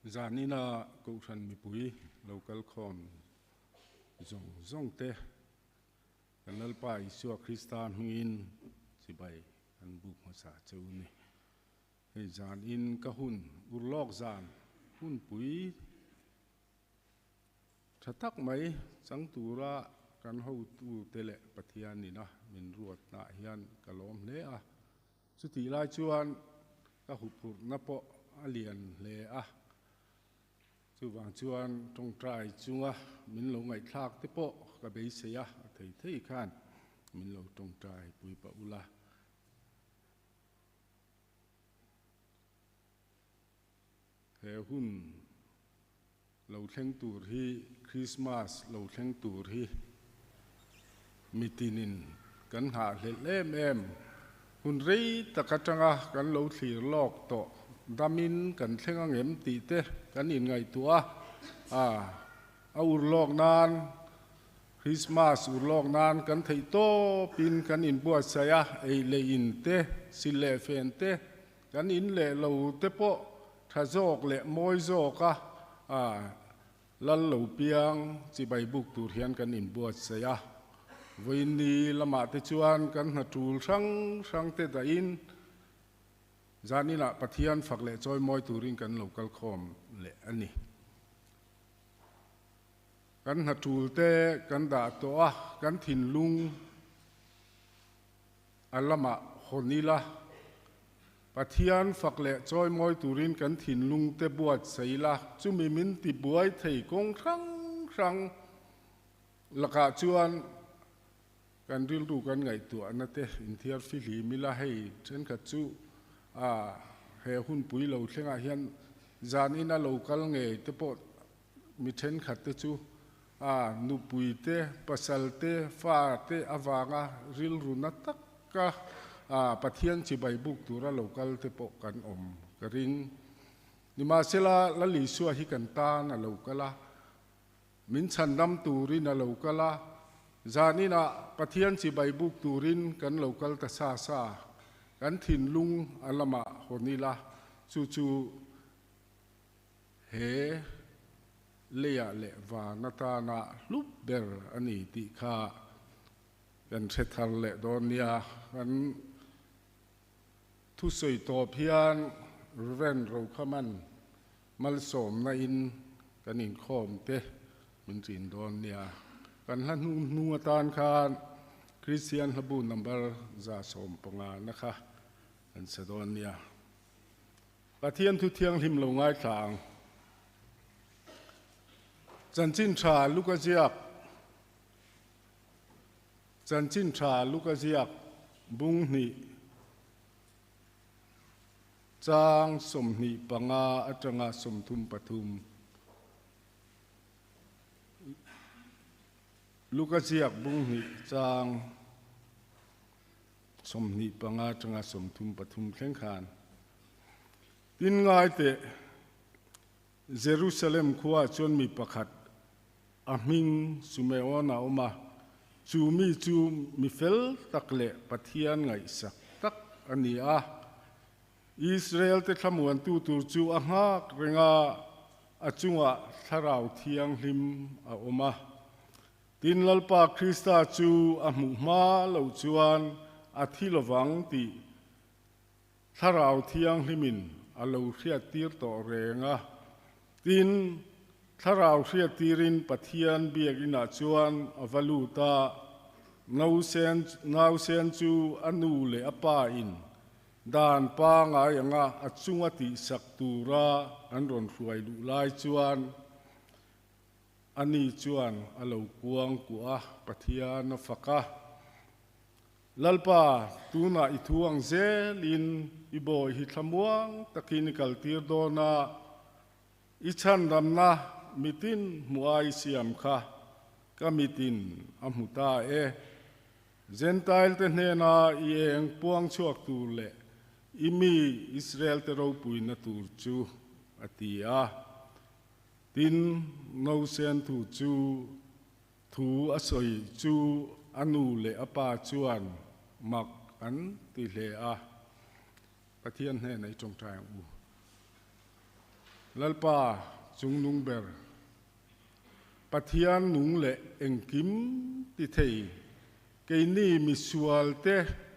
Zanina Kohhran mipui lo kal khawm zawng zawng te kan Lalpa Isua Krista hmingin chibai kan buk hmasa che u ni. Hei zanin ka hun urlawk zan hunpui tha tak mai chang tura kan hotute leh Pathianina min ruatnaah hian ka lawm hle a. Chutih lai chuan ka huphurhna pawh a lian hle a, chuvang chuan tawngtai chunga min lo ngaihthlak te pawh ka beisei a, a thei thei khan min lo tawngtai pui pah ula. He hun lo thleng tur hi Krismas lo thleng tur hi mitinin kan nghahhlelh em em. Hun rei tak atanga kan lo thlir lawk tawh damin kan thleng ang em tih te kan inngaihtuah a, a ur lawk nan Krismas ur lawk nan kan theih tawpin kan inbuatsaih a, ei leh in te, sil leh fen te, Kan in leh lo te pawh tha zawk leh mawi zawka lal lo piang chibai buk tur hian kan inbuatsaih a. Vawiinni lamah te chuan kan hna tul hrang hrang te dahin zaninah Pathian fak leh chawi mawi turin kan lo kal khawm leh a ni. Kan hna tul te kan dah tawh a, kan thinlung A lamah hawn ila, Pathian fak leh chawimawi turin kan thinlung te buatsaih ila, chumi min ti buai thei kawng hrang hrang lakah chuan kan rilru kan ngaihtuahna te inthiar fihlim ila, hei thenkhat chu a he hunpui lo thlengah hian zan ina lo kal ngei te pawh mi thenkhat te chu A nupui te, pasal te, fa te avanga rilru na taka Pathian chibai buk tura lo kal te pawh kan awm ka ring. Nimahsela, Lal Isua hi kan tan a lo kal a, min chhandam turin a lo kal a, zaninah Pathian chibai buk turin kan lo kal ta sa sa, kan thinlung a lamah hawn ila, chu chu He leiah leh van atana hlup ber a ni tih kha kan hre thar leh dawn nia. Kan thusawi tawp hian Rev. Rokhaman malsawmna in kan inkhawm te min ṭin dawn nia. Kan hla hnu hnu atan khan Kristian hlabu number 115 na kha kan sa dawn nia. Pathian thu thianghlim lo ngaithla ang. Chanchin tha Luka ziak Chanchin tha Luka ziak bung hnih chang 25 atanga 33 Luka ziak bung hnih chang 25 atanga 33 thleng khan tin ngai teh Jerusalem khuaah chuan mi pakhat a hming Sumeon a awm a, chu mi chu mi fel tak leh Pathian ngaihsak tak a ni a. Israel te thlamuantu tur chu a nghak reng a, a chungah Thlarau Thianghlim a awm a. Tin, Lalpa Krista chu a hmuh hma loh chuan a thi lovang tih Thlarau Thianghlimin a lo hriattir tawh reng a. Tin, Thlarau hriattirin Pathian biakinah chuan a va lut a, nausen chu a nu leh a pa in dan pangai anga a chunga tihsak tura an rawn hruai luh lai chuan Ani chuan a lo kuang kuah a, Pathian a fak a. Lalpa, tunah i thu ang zelin i bawi hi thlamuang takin i kaltir dawn a, i chhandamna mitin hmuh a i siam kha ka mitin a hmu ta e. Jentailte hnena i eng puang chhuak tur leh i mi Israelte ropuina tur chu, a ti a. Tin, Nausen thu chu thu a sawi chu a nu leh a pa chuan mak an ti hle a, Pathian hnenah i tawngtai ang u. Lalpa chungnung ber, Pathian nung leh engkim ti thei, keini misualte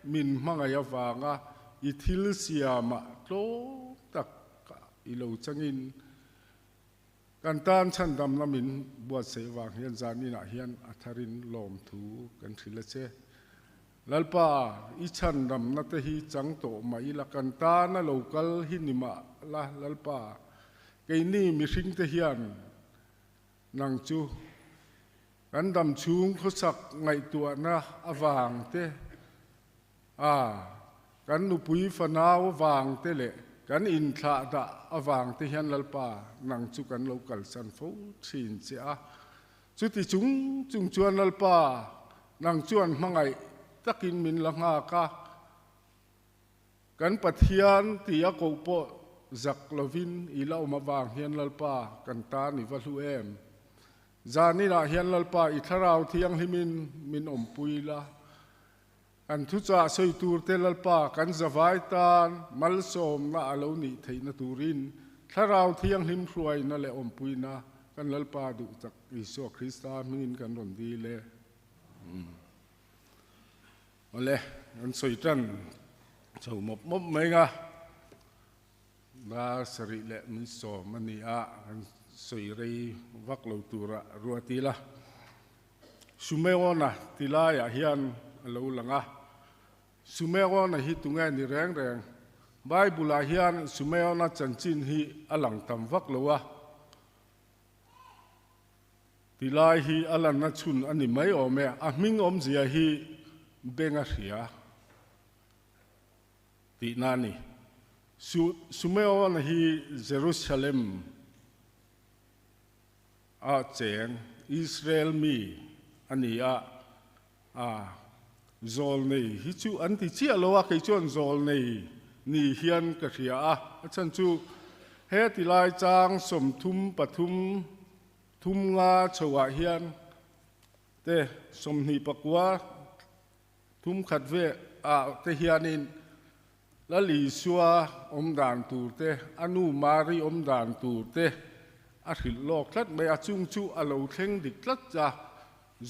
min hmangaih avanga i thil siamah tlawm tak i lo changin kan tan chhandamna min buatsaih vang hian zaninah hian a tharin lawmthu kan hrilh a che. Lalpa, i chhandamna te hi chang tawh mah ila kan tana lo kal hi ni mah la, Lalpa, keini mihringte hian nang chu kan dam chhung khawsak ngaihtuahna avang te, a kan nupui fanau avang te leh kan inthlah dah avang te hian Lalpa, nang chu kan lo kalsan fo thin che a. Chuti chung chung chuan Lalpa, nang chuan hmangaih takin min la nghak a, kan Pathian ti a koh pawh zak lovin i la awm avang hian Lalpa kan tan i va hlu em. Zaninah hian Lalpa i Thlarau Thianghlimin min awmpui la, kan thuchah sawi turte Lalpa kan zavai tan malsawmna a lo nih theihna turin Thlarau Thianghlim hruaina leh awmpuina kan Lalpa duh tak Isua Krista hmingin kan rawn dil e. Awle, kan sawi tan chho mawp mawp mai nga. Dar sarih leh min sawm a ni a, kan sawi rei vak lo tura ruat ila. Sumeona ti laiah hian a lo lang a. Sumeona hi tunge ni reng reng? Bible-ah hian Sumeona chanchin hi a lang tam vak lo a. Ti lai hi a lanna chhun a ni mai awm e. A hming awmzia hi beng a hria tihna a ni. Sumeona hi Jerusalem A cheng Israel mi a ni a, a zawlnei hi chu an ti chiah lo a, kei chuan zawlnei ni hian ka hria a, a chhan chu he tilai chang 33 thum nga chhoah hian te 29 thum khat ve ah te hianin Lal Isua awm dan tur te, a nu Mari awm dan tur te a hrilh lawk tlat mai a, chung chu a lo thleng dik tlat a,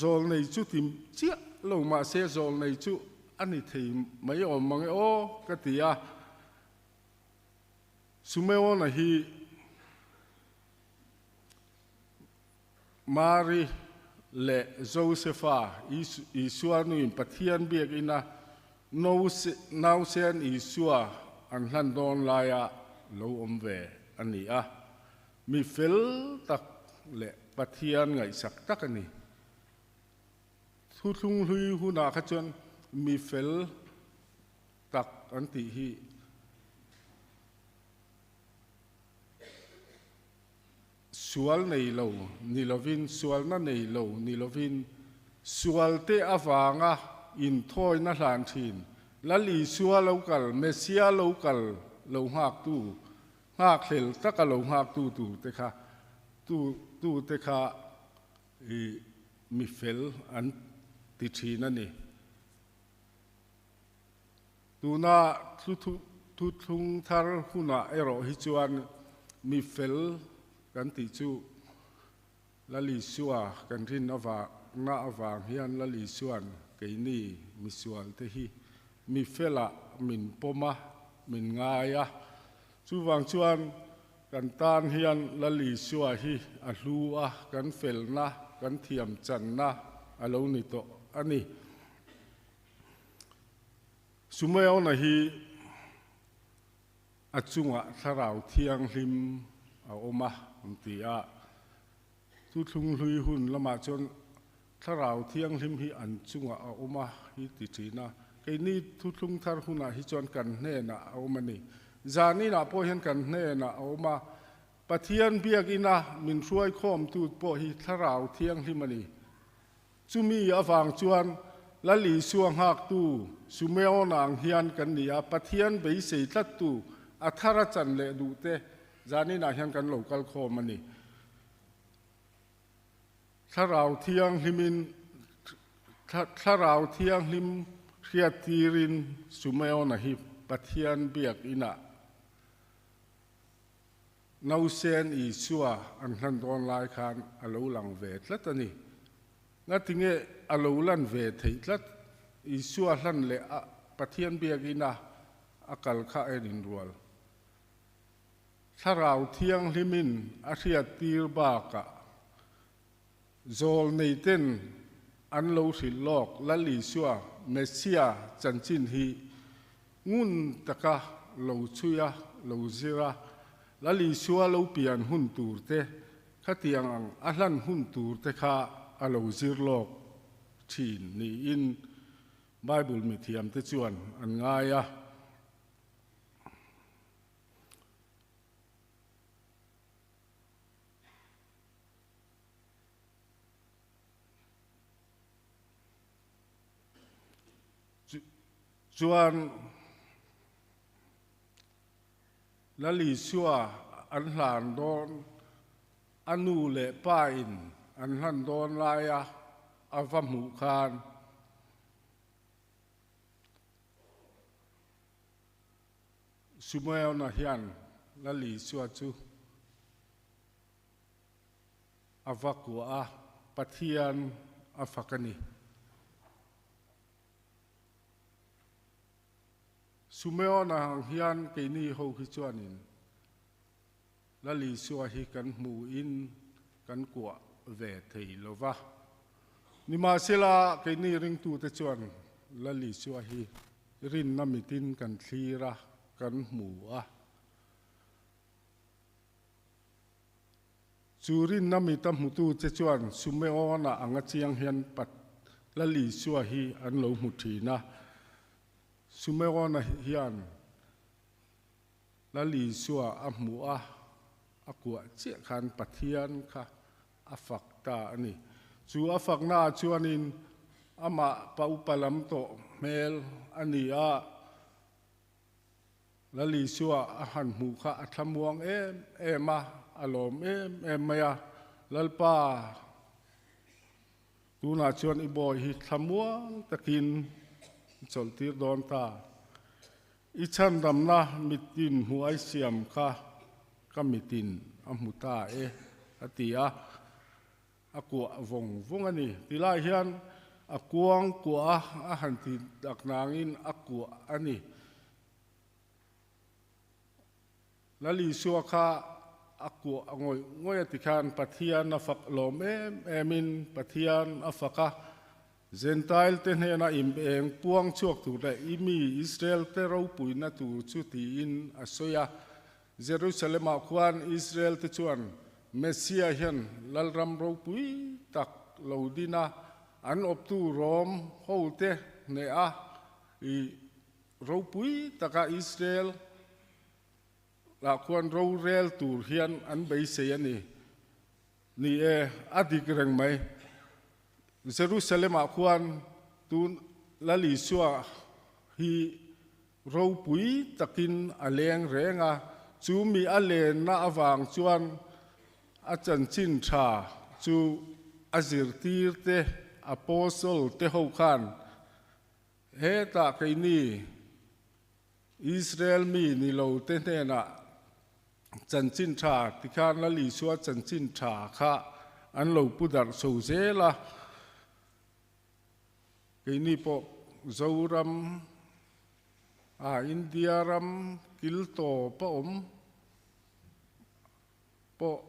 zawlnei chu ti chiah lo mahse zawlnei chu a ni thei mai awm mang e aw ka ti a. Sumeona hi Mari leh Josefa, Isua nuin Pathian biakina nausen Isua an hlan dawn laia lo awm ve a ni a. Mi fel tak leh Pathian ngaihsak tak a ni. Thuthlung hlui hunah kha chuan mi fel tak an tih hi. Sual nei lo ni lovin, sualna nei lo ni lovin, sualte avanga inthawina hlan thin, Lal Isua lo kal, Messia lo kal lo nghaktu, nghakhlel taka lo nghaktu turte kha, tu tute kha i mi fel an ti thin a ni. Tuna thuthlung thar hunah erawh hi chuan mi fel kan tih chu Lal Isua kan rin avangna avang hian Lal Isua'n keini misualte hi mi felah min pawm a, min ngai a. Chuvang chuan kan tan hian Lal Isua hi a hlu a, kan felna, kan thiamchanna a lo ni tawh a ni. Sumeona hi a chungah Thlarau Thianghlim a awm a an ti a, Thuthlung hlui hun lamah chuan Thlarau Thianghlim hi an chungah a awm a hi ti thin a, keini Thuthlung thar hunah hi chuan kan hnenah a awm a ni. Zaninah pawh hian kan hnenah a awm a, Pathian biakina min hruaikhawmtu pawh hi Thlarau Thianghlim a ni. Chumi avang chuan Lal Isua nghaktu Sumeona ang hian kan ni a, Pathian beisei tlattu a thar a chan leh duhte zaninah hian kan lo kal khawm a ni. Thlarau Thianghlimin Thlarau Thianghlim hriattirin Sumeona hi Pathian biak inah. Nausen Isua an hlan dawn lai khan a lo lang ve tlat a ni. Ngatinge a lo lan ve theih tlat? Isua hlan leh a Pathian biakina a kal kha a inrual. Thlarau Thianghlimin a hriattir bakah Zawlneiten an lo hrilh lawk Lal Isua, Messia chanchin hi ngun taka lo chhui a, lo zir a, Lal Isua lo pian hun tur te, khatiang ang a hlan hun tur te kha a lo zir lawk thin niin Bible mithiamte chuan an ngai a. Chuan Lal Isua an hlan dawn, a nu leh pa in an hlan dawn laia a va hmuh khan, Simeona hian Lal Isua chu a va kuah a, Pathian a fak a ni. Simeona ang hian keini ho hi chuanin Lal Isua hi kan hmuhin kan kuah ve thei lo va. Nimahsela, keini ringtute chuan Lal Isua hi rinna mitin kan thlir a, kan hmu a. Chu rinna mita hmutu che chuan Sumeona anga chiang hian Pat Lal Isua hi an lo hmu thin a. Sumeona hian Lal Isua a hmuh a, a kuah chiah khan Pathian kha a fak ta a ni. Chu a faknaah chuanin amah pa upa lam tawh hmel a ni a. Lal Isua a han hmuh kha a thlamuang em em a, a lawm em em mai a, Lalpa, tunah chuan i bawi hi thlamuang takin i chawlhtir dawn ta. I chhandamna mitin hmuh ai siam kha ka mitin a hmu ta e, a ti a. A kuah vawng vawng a ni. Ti lai hian a kuang kuah a, a han ti tak nangin a kuah a ni. Lal Isua kha a kuah ngawih ngawih a ti khan Pathian a fak lawm em emin Pathian a fak a, Gentile te hnena im eng puang chhuak tur leh i mi Israel te ropuina tur chu tiin a sawi a. Jerusalem-ah khuan Israel te chuan Messia hian lalram ropui tak lo din a, an awptu Rom hote hneh a, i ropui taka Israel lah khuan rorel tur hian an beisei a ni. Ni e, a dik reng mai. Jerusalem-ah khuan tun Lal Isua hi Ropui takin a leng reng a, chu mi a lenna avang chuan a chanchin tha chu a zirtir te, apostle te ho khan hetah keini Israel mi ni lo te hnenah chanchin tha tikhan Lal Isua chanchin tha kha an lo pu darh chho zel a. Keini pawh Zoram ah India ram kil tawp a awm pawh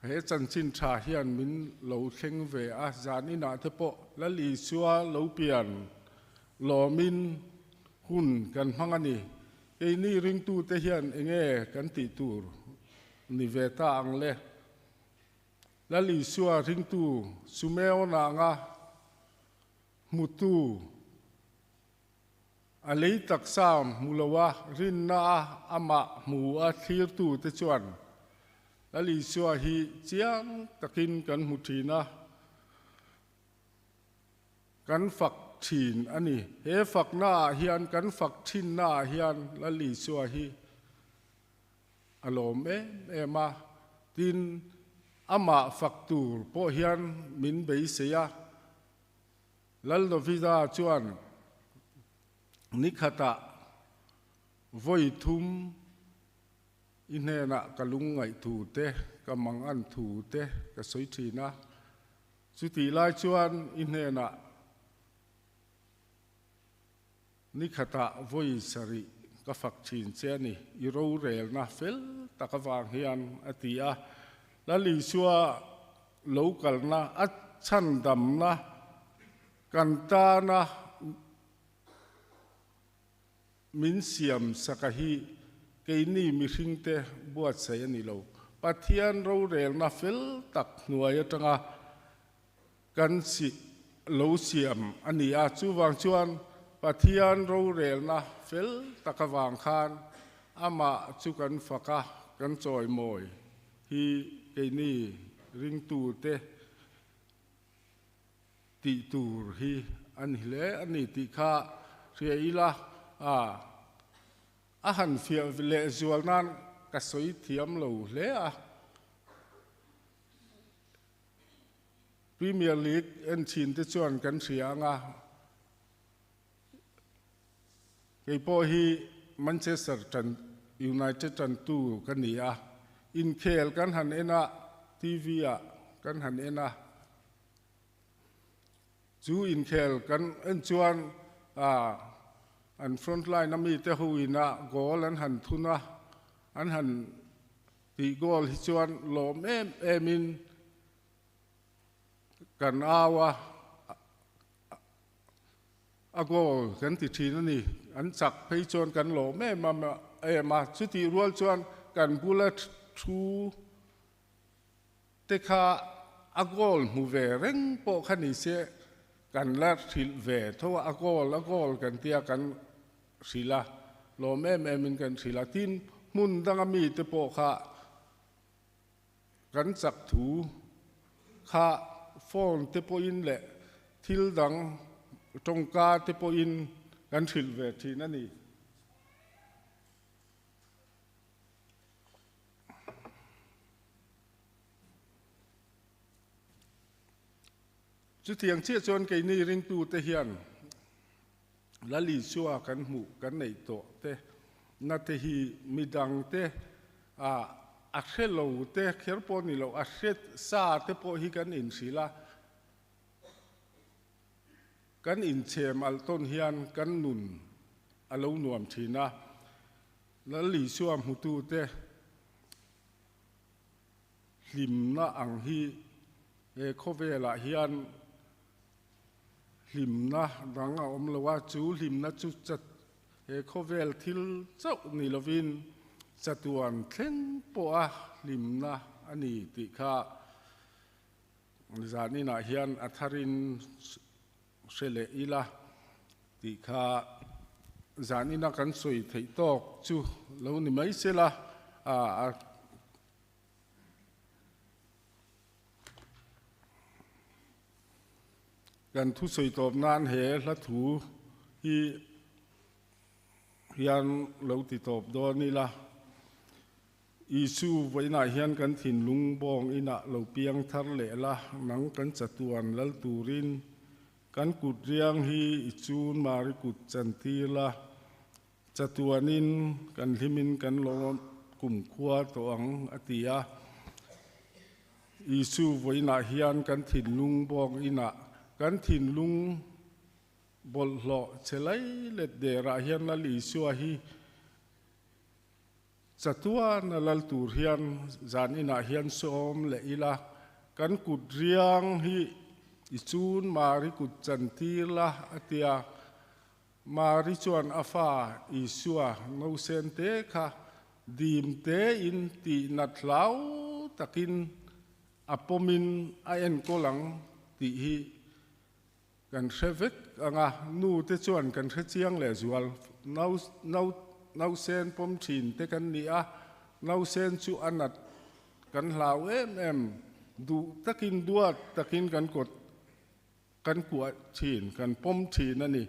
he chanchin tha hian min lo thleng ve a, zan inah te pawh Lal Isua lo pian lawmin hun kan hmang a ni. Keini ringtute hian enge kan tih tur ni ve ta ang le? Lal Isua ringtu Sumeona anga hmutu, a lei taksa hmu loa rinna a amah hmu a thlirtu te chuan Lal Isua hi chiang takin kan hmu thin a, kan fak thin a ni. He fakna ah hian, kan fak thinna ah hian Lal Isua hi A lawm em em a, tin, amah fak tur pawh hian min beisei a. Lal Davida chuan ni khatah vawi thum I hnenah ka lungngaih thu te, ka mangan thu te ka sawi thin a. Chutih lai chuan i hnenah ni khatah vawi sarih ka fak thin che a ni, i rorelna fel tak avang hian, a ti a. Lal Isua lo kalna a chhandamna kan tana Min siam saka hi keini mihringte buatsaih a ni lo. Pathian rorelna fel tak hnuai atanga kan si lo siam a ni a. Chuvang chuan Pathian rorelna fel tak avang khan amah chu kan fak a, kan chawimawi hi keini ringtute Tih tur hi a ni hle a ni tih kha hria ila a, a han fiah leh zual nan ka sawi thiam lo hle a. Premier League en thin te chuan kan hria ang a, kei pawh hi Manchester tan United tantu ka ni a, inkhel kan han en a, TV ah kan han en a. Chu inkhel kan en chuan an front line a mite ho ina goal an han thun a, an han tih goal hi chuan lawm em em in kan au a, a goal kan ti thin a ni. An chak phei chuan kan lawm em em a, chutih rual chuan kan bula thu te kha a goal hmu ve reng pawh kha ni se kan la hrilh ve tho a, a goal a goal kan tia kan hrilh a, lawm em em in kan hrilh a, tin hmun danga mite pawh kha kan chak thu kha phone te pawhin leh thil dang tawngka te pawhin kan hrilh ve thin a ni. Chutiang chiah chuan keini ringtute hian Lal Isua kan hmuh kan neih tawh te na te hi midangte a hre lo te kher pawh ni lo, a hre sa te pawh hi kan inhrilh a, kan inchhem alh tawn hian kan nun a lo nuam thin a. Lal Isua hmutute hlimna ang hi he khawvelah hian hlimna dang a awm lo a, chu hlimna chu he khawvel thil chauh ni lovin chatuan thleng pawha hlimna a ni tih kha zaninah hian a tharin Hre leh ila tih kha zanina kan sawi theih tawk chu lo ni mai sela a. Kan thusawi tawp nan he hla thu hi hian lo ti tawp dawn ila. Isu vawiinah hian kan thinlung bawng inah lo piang thar leh la, nang kan chatuan lal turin kan kut riang hi i chun mari kut chantir la, chatuanin kan hlimin kan lawm kumkhua tawh ang, a ti a. Isu vawiinah hian kan thinlung bawng inah kan thinlung bawlhhlawh che lai let derah hian Lal Isua hi Chatuan a lal tur hian zan inah hian sawm leh ila, kan kut riang hi i chun Mari kut chantir la, a ti a. Mari chuan a fa Isua nausen te kha dim tein tihnat hlau takin a pawmin a enkawl ang tih hi Kan hre vek ang a, nu te chuan kan hre chiang leh zual. Nau, nau, nausen pawm thin te kan ni a, nausen chu a nat kan hlau em em. Duh takin, duat takin kan kawt, kan kuah thin, kan pawm thin a ni.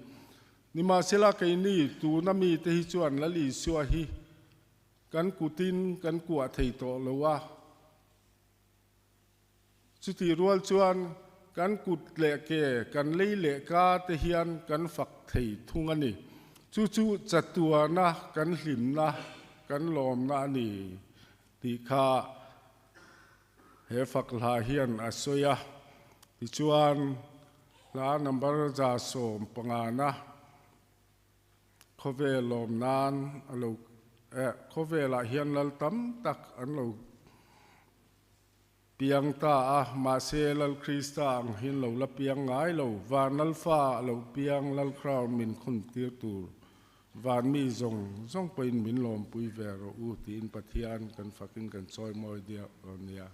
Nimahsela keini tuna mite hi chuan Lal Isua hi kan kutin kan kuah thei tawh lo a. Chutih rual chuan kan kut leh ke, kan lei leh ka te hian kan fak thei thung a ni. Chu chu chatuana kan hlimna, kan lawmna a ni. Tih kha he fak hla hian a sawi a. Tichuan, hla number 150na khawvel lawm nan a lo eh khawvelah hian lal tam tak an lo piang ta a, mahse Lal Krista ang hian lo la piang ngai lo, van Lalfa a lo piang Lal Crown min khun tir tur Van mi zawng zawng pawhin min lawmpui ve rawh u tiin Pathian kan fakin kan chawimawi diak dawn nia.